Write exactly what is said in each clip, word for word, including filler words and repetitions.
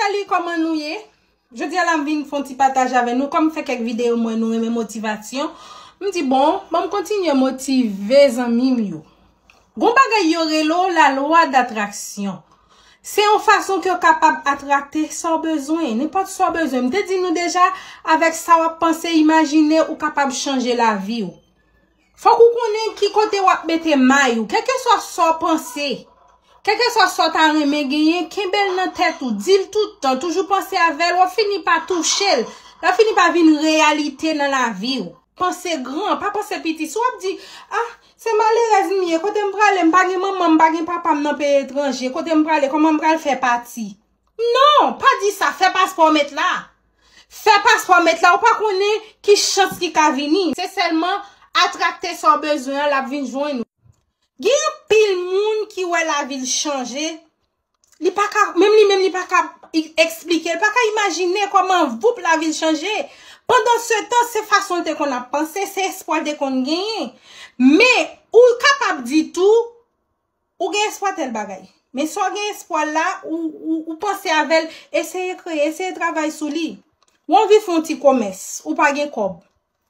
Salut, kòman nou ye? Jodi a la m vin fè yon ti pataj avè nou. Kòm m fè kèk videyo, m wè nou renmen motivasyon. M di, bon, ban m kontinye motive zanmi m yo. Gon bagay yo rele w la lwa datraksyon. Se yon fason ke w kapab atrakte sa w bezwen, nenpòt sa w bezwen. M te di nou deja, avèk sa w ap panse, imajine, ou kapab chanje lavi w. Fòk ou konnen ki kote w ap mete may ou. Kèlkeswa sa w panse, kèlkeswa sa w ta renmen genyen, kenbe l nan tèt ou, di l tout tan, toujou panse avè l, w ap fini pa touche l, l ap fini pa vin reyalite nan lavi w. Panse gran, pa panse piti. Si w ap di, ah, se malerèz m ye, kote m prale, m pa gen manman m, m pa gen papa m nan peyi etranje, kote m prale, kòman m pral fè pati? Non, pa di sa, fè paspò w met la. Fè paspò w met la, ou pa konnen ki chans ki ka vini. Se sèlman atrakte sa w bezwen an, l ap vin jwenn ou. Gen anpil moun ki wè lavi l chanje, li pa ka, menm li menm li pa ka eksplike, li pa ka imajine kòman voup lavi l chanje. Pandan se tan, se fason l te konn ap panse, se espwa l te konn genyen. Men, ou kapab di tou, ou gen espwa tèl bagay. Men sa w gen espwa la, ou, ou, ou panse avè l, eseye kreye, eseye travay sou li. Ou anvi fè yon ti komès, ou pa gen kòb.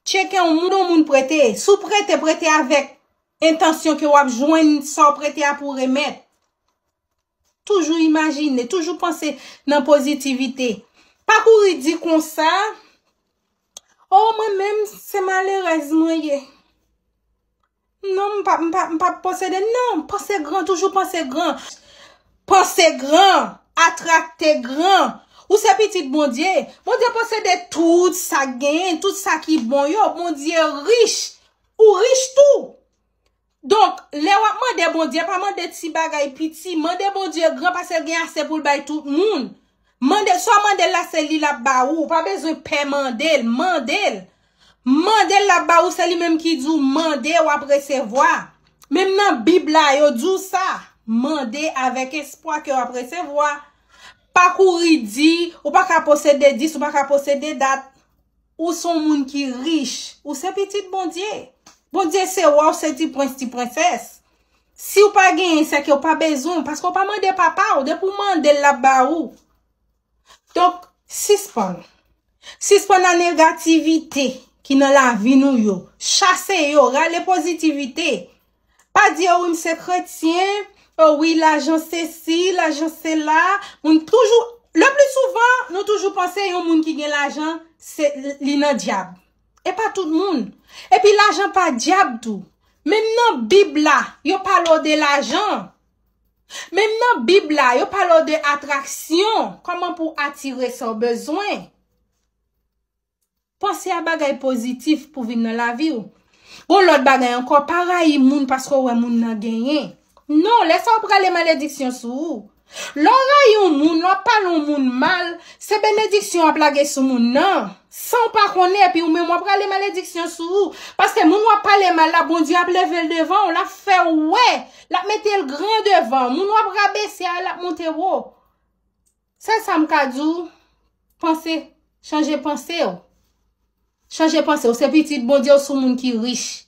Tcheke yon moun, yon moun prete. Si w prete, prete avèk entansyon ke w ap jwenn sa w prete a pou w remèt. Toujou imajine, toujou panse nan pozitivite. Pa kouri di konsa, oh, mwen menm, se malerèz mwen ye. Non, m pa, m pa, m pa posede. Non, panse gran, toujou panse gran. Panse gran, atrakte gran. Ou se pitit Bondye. Bondye posede tout sa k genyen, tout sa ki bon yo. Bondye rich. Ou rich tou. Donk, lè w ap mande Bondye, pa mande ti bagay piti. Mande Bondye gran paske l gen ase pou l bay tout moun. Mande, sa w mande l la, se li l ap ba ou. Ou pa bezwen pè mande l, mande l. Mande l, l ap ba ou, se li menm ki di w mande, w ap resevwa. Menm nan Bib la, yo di w sa. Mande avèk espwa ke w ap resevwa. Pa kouri di, ou pa ka posede dis, ou pa ka posede dat. Ou se yon moun ki rich. Ou se pitit Bondye. Bondye se wa w, se ti prens, ti prensès. Si w pa genyen, se ke w pa bezwen, paske w pa mande papa w. Depi w mande l, l ap ba ou. Donk, sispann. Sispann a negativite ki nan lavi nou yo. Chase yo, rale pozitivite. Pa di, oh, wi, m se kretyen, oh, wi, lajan se si, lajan se la. Moun toujou, le pli souvan, nou toujou panse yon moun ki gen lajan, se li nan dyab. E pa tout moun. Epi lajan pa dyab tou. Menm nan Bib la, yo pale w de lajan. Menm nan Bib la, yo pale w de atraksyon, kòman pou w atire sa w bezwen. Panse a bagay pozitif pou vin nan lavi w. Gon lòt bagay ankò, pa rayi moun paske w wè moun nan genyen. Non, lè sa w ap rale malediksyon sou ou. Lè w rayi yon moun, lè w ap pale yon moun mal, se benediksyon w ap lage sou moun nan. San w pa konnen, epi ou menm w ap rale malediksyon sou ou. Paske moun w ap pale mal la, Bondye ap leve l devan w, l ap fè w wè, l ap mete l gran devan w. Moun w ap rabese a, l ap monte wo. Sèl sa m ka di w, panse, chanje panse w. Chanje panse w, se pitit Bondye, w se yon moun ki rich.